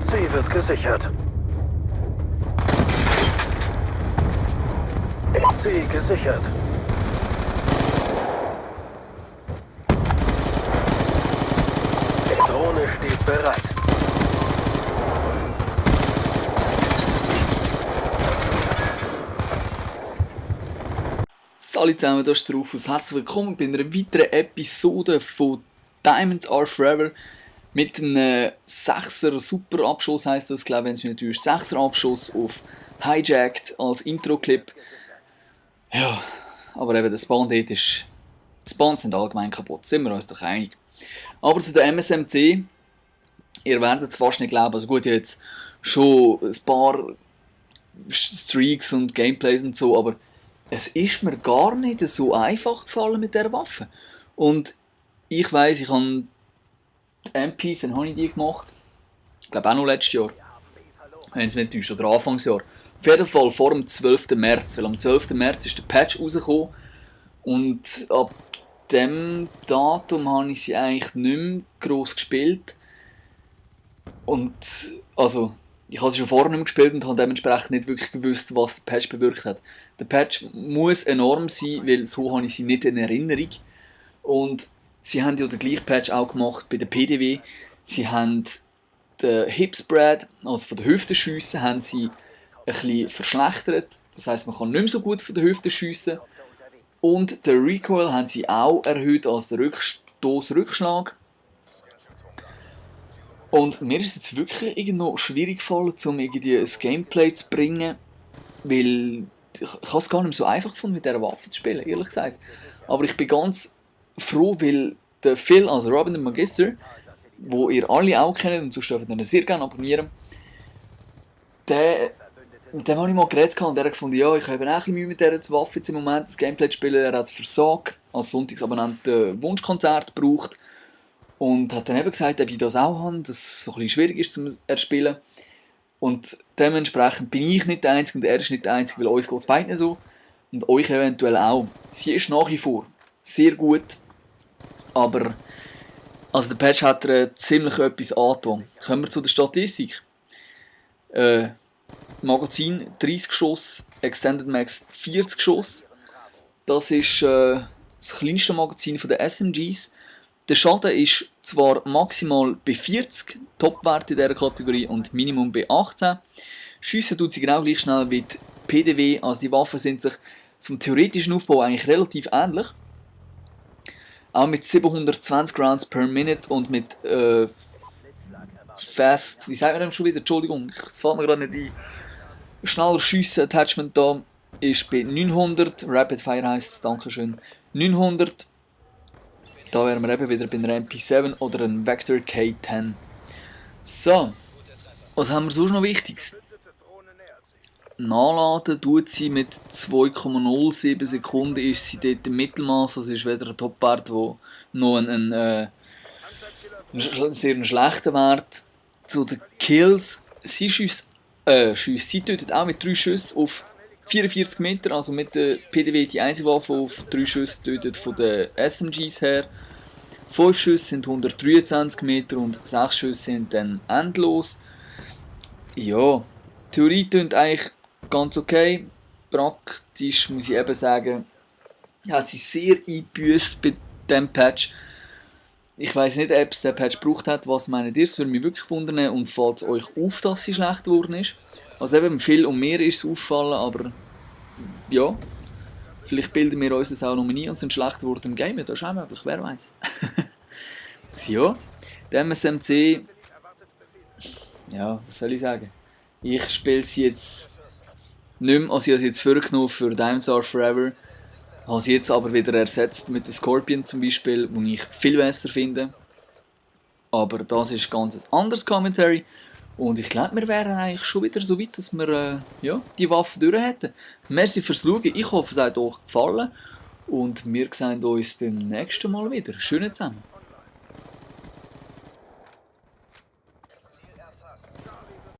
C wird gesichert. C gesichert. Drohne steht bereit. Hallo zusammen, hier ist der Rufus. Herzlich willkommen bei einer weiteren Episode von Diamonds Are Forever mit einem 6er Superabschuss, heisst das, glaube ich, wenn es mir nicht täuscht. 6er Abschuss auf Hijacked als Intro-Clip. Ja, aber eben das Band dort ist... Das Band sind allgemein kaputt, sind wir uns doch einig. Aber zu der MSMC, ihr werdet es fast nicht glauben, also gut, jetzt schon ein paar Streaks und Gameplays und so, aber es ist mir gar nicht so einfach gefallen mit dieser Waffe. Und ich weiss, ich habe die MPs, wann habe ich die gemacht? Ich glaube auch noch letztes Jahr. Wenn es mir nicht täuscht, oder Anfangsjahr. Auf jeden Fall vor dem 12. März, weil am 12. März ist der Patch rausgekommen. Und ab dem Datum habe ich sie eigentlich nicht mehr gross gespielt. Und, also... Ich habe sie schon vorher nicht mehr gespielt und habe dementsprechend nicht wirklich gewusst, was der Patch bewirkt hat. Der Patch muss enorm sein, weil so habe ich sie nicht in Erinnerung. Und sie haben ja den gleichen Patch auch gemacht bei der PDW. Sie haben den Hip Spread, also von den Hüftenschüssen, haben sie ein bisschen verschlechtert. Das heisst, man kann nicht mehr so gut von den Hüften schiessen. Und den Recoil haben sie auch erhöht als den Rückstoß-Rückschlag. Und mir ist es jetzt wirklich irgendwo schwierig gefallen, um irgendwie ein Gameplay zu bringen, weil ich habe es gar nicht mehr so einfach gefunden, mit dieser Waffe zu spielen, ehrlich gesagt. Aber ich bin ganz froh, weil der Phil, also Robin der Magister, wo ihr alle auch kennt und sonst dürft ihr ihn sehr gerne abonnieren, mit dem habe ich mal geredet und er hat gefunden, ja, ich habe auch ein bisschen Mühe mit dieser Waffe jetzt im Moment, das Gameplay zu spielen. Er hat es versagt, als Sonntagsabonnent Wunschkonzert gebraucht. Und hat dann eben gesagt, ob ich das auch habe, dass es so ein bisschen schwierig ist zu erspielen. Und dementsprechend bin ich nicht der Einzige und er ist nicht der Einzige, weil uns geht es beiden so. Und euch eventuell auch. Sie ist nach wie vor sehr gut. Aber also der Patch hat ziemlich etwas angetan. Kommen wir zu der Statistik. Magazin 30 Schuss, Extended Max 40 Schuss. Das ist das kleinste Magazin der SMGs. Der Schaden ist zwar maximal bei 40 Topwert in dieser Kategorie und Minimum bei 18. Schiessen tut sie genau gleich schnell wie die PDW, also die Waffen sind sich vom theoretischen Aufbau eigentlich relativ ähnlich. Auch mit 720 Rounds per Minute und mit Fast, wie sagt man dem schon wieder, Entschuldigung, das fällt mir gerade nicht ein. Schneller Schiessen Attachment da ist bei 900, Rapid Fire heisst es, dankeschön, 900. Da wären wir eben wieder bei einer MP7 oder einem Vector K10. So, was haben wir sonst noch Wichtiges? Nachladen tut sie mit 2,07 Sekunden, ist sie dort im Mittelmaß, also ist weder ein Topwert, der noch einen sehr schlechten Wert. Zu den Kills, sie sie tötet auch mit 3 Schüssen auf 44 Meter, also mit der PDW die einzige Waffe auf 3 Schüsse tötet von den SMGs her. 5 Schüsse sind 123 Meter und 6 Schüsse sind dann endlos. Ja, Theorie klingt eigentlich ganz okay. Praktisch muss ich eben sagen, hat sie sehr eingebüßt bei diesem Patch. Ich weiss nicht, ob es den Patch gebraucht hat. Was meint ihr? Das würde mich wirklich wundern und fällt es euch auf, dass sie schlecht geworden ist. Also eben viel und mehr ist es auffallen, aber ja, vielleicht bilden wir uns das auch noch nie und sind schlecht geworden im Game. Das ist auch möglich, wer weiß. Ja, der MSMC, ja, was soll ich sagen? Ich spiele sie jetzt nicht mehr, also ich habe sie jetzt vorgenommen für Diamonds Are Forever, habe sie jetzt aber wieder ersetzt mit der Scorpion zum Beispiel, die ich viel besser finde. Aber das ist ganz ein anderes Commentary. Und ich glaube, wir wären eigentlich schon wieder so weit, dass wir ja, die Waffe durch hätten. Merci fürs Schauen. Ich hoffe, es hat euch gefallen. Und wir sehen uns beim nächsten Mal wieder. Schönen zusammen.